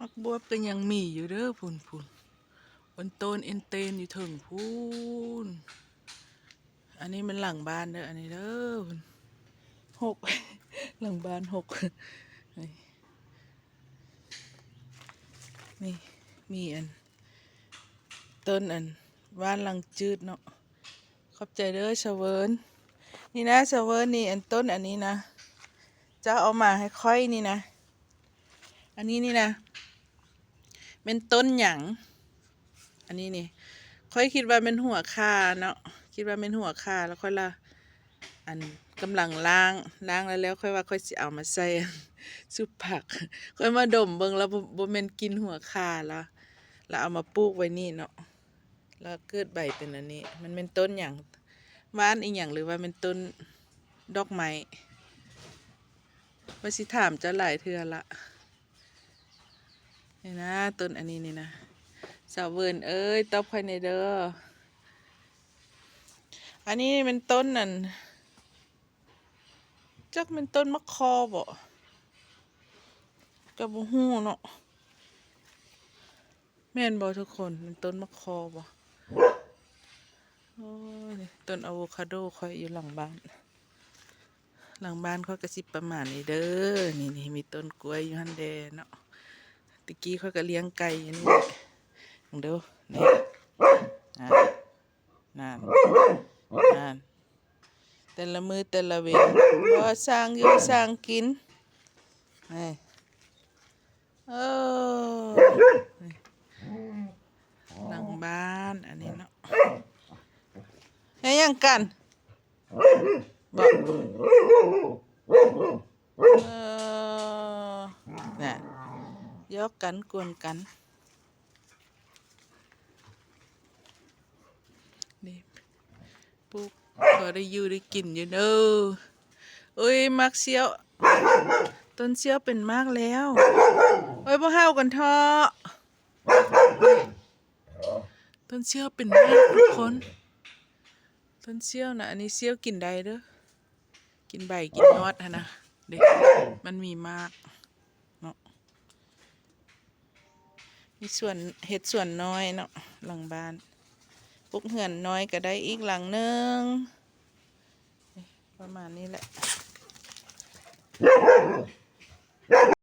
ໝາກບວບກໍຍັງມີຢູ່ເດີ ພຸ້ນໆ ເປັນຕົ້ນເອັນເຕນຢູ່ເທິງພຸ້ນ. ອັນນີ້ແມ່ນຫຼັງບ້ານເດີ ອັນນີ້ເດີ ພຸ້ນ ຫົກ ຫຼັງບ້ານຫົກ. ນີ້ ນີ້ ມີອັນ ຕົ້ນອັນ ຫວ່ານຫຼັງຈືດເນາະ. ຂອບໃຈເດີຊາວເວີນ. ນີ້ນະຊາວເວີນ ນີ້ອັນຕົ້ນອັນນີ້ນະ ເຈົ້າເອົາມາໃຫ້ຂ້ອຍນີ້ນະ. ອັນນີ້ນີ້ນະ ແມ່ນຕົ້ນຫຍັງ? ອັນນີ້ນີ້ ຂ້ອຍຄິດວ່າແມ່ນຫົວຂ່າເນາະ ຄິດວ່າແມ່ນຫົວຂ່າ ແລ້ວຂ້ອຍລະ ອັນ ກຳລັງລ້າງ ລ້າງແລ້ວໆ ຂ້ອຍວ່າຂ້ອຍຊິເອົາມາໃສ່ຊຸບຜັກ. ຂ້ອຍມາດົມເບິ່ງແລ້ວ ບໍ່ ບໍ່ແມ່ນກິ່ນຫົວຂ່າລະ ລະເອົາມາປູກໄວ້ນີ້ເນາະ. ແລ້ວເກີດໃບເປັນອັນນີ້ ມັນແມ່ນຕົ້ນຫຍັງ? ຫວ່ານອີ່ຫຍັງ ຫຼືວ່າແມ່ນຕົ້ນດອກໄມ້? ຂ້ອຍຊິຖາມເຈົ້າຫຼາຍເທື່ອລະ. ນີ້ນະ ຕົ້ນອັນນີ້ນີ້ນະ ສາວເວີນເອີຍ ຕອບຂ້ອຍແດ່ເດີ. ອັນນີ້ແມ່ນຕົ້ນອັນ ຈັກແມ່ນຕົ້ນໝາກຄໍ່ບໍ ກໍບໍ່ຮູ້ເນາະ. ແມ່ນບໍ່ທຸກຄົນ? ແມ່ນຕົ້ນໝາກຄໍ່ບໍ? ໂອ້ຍ ຕົ້ນອາໂວຄາໂດຂ້ອຍຢູ່ຫຼັງບ້ານ. ຫຼັງບ້ານຂ້ອຍກໍຊິປະມານນີ້ເດີ. ນີ້ໆ ມີຕົ້ນກ້ວຍຢູ່ຫັ້ນແດ່ເນາະ. ແຕ່ກີ້ຂ້ອຍກໍລ້ຽງໄກ່ຢູ່ນີ້ແຫຼະ. ເບິ່ງເດີ ນີ້ ນັ້ນ ນັ້ນ ນັ້ນ ແຕ່ລະມື້ແຕ່ລະເວັນ ບໍ່ສ້າງຢູ່ສ້າງກິນ. ເອີ ຫຼັງບ້ານອັນນີ້ເນາະ. ເຮັດຫຍັງກັນ? ເອີ ນັ້ນ ຢອກກັນກວນກັນ. ນີ້ ປູກ ພໍໄດ້ຢູ່ໄດ້ກິນຢູ່ເດີ. ໂອ້ຍ ໝາກສ້ຽວ ຕົ້ນສ້ຽວເປັນໝາກແລ້ວ. ໂອ້ຍ ບໍ່ເຫົ່າກັນເທາະ. ຕົ້ນສ້ຽວເປັນໝາກທຸກຄົນ. ຕົ້ນສ້ຽວນະ ອັນນີ້ສ້ຽວກິນໄດ້ເດີ ກິນໃບກິນຍອດຫັ້ນນະ. ເດ້ ມັນມີໝາກເນາະ. ມີສວນ ເຮັດສວນນ້ອຍເນາະ ຫຼັງບ້ານ. ປຸກເຮືອນນ້ອຍກໍໄດ້ອີກຫຼັງໜຶ່ງ. ປະມານນີ້ແຫຼະ.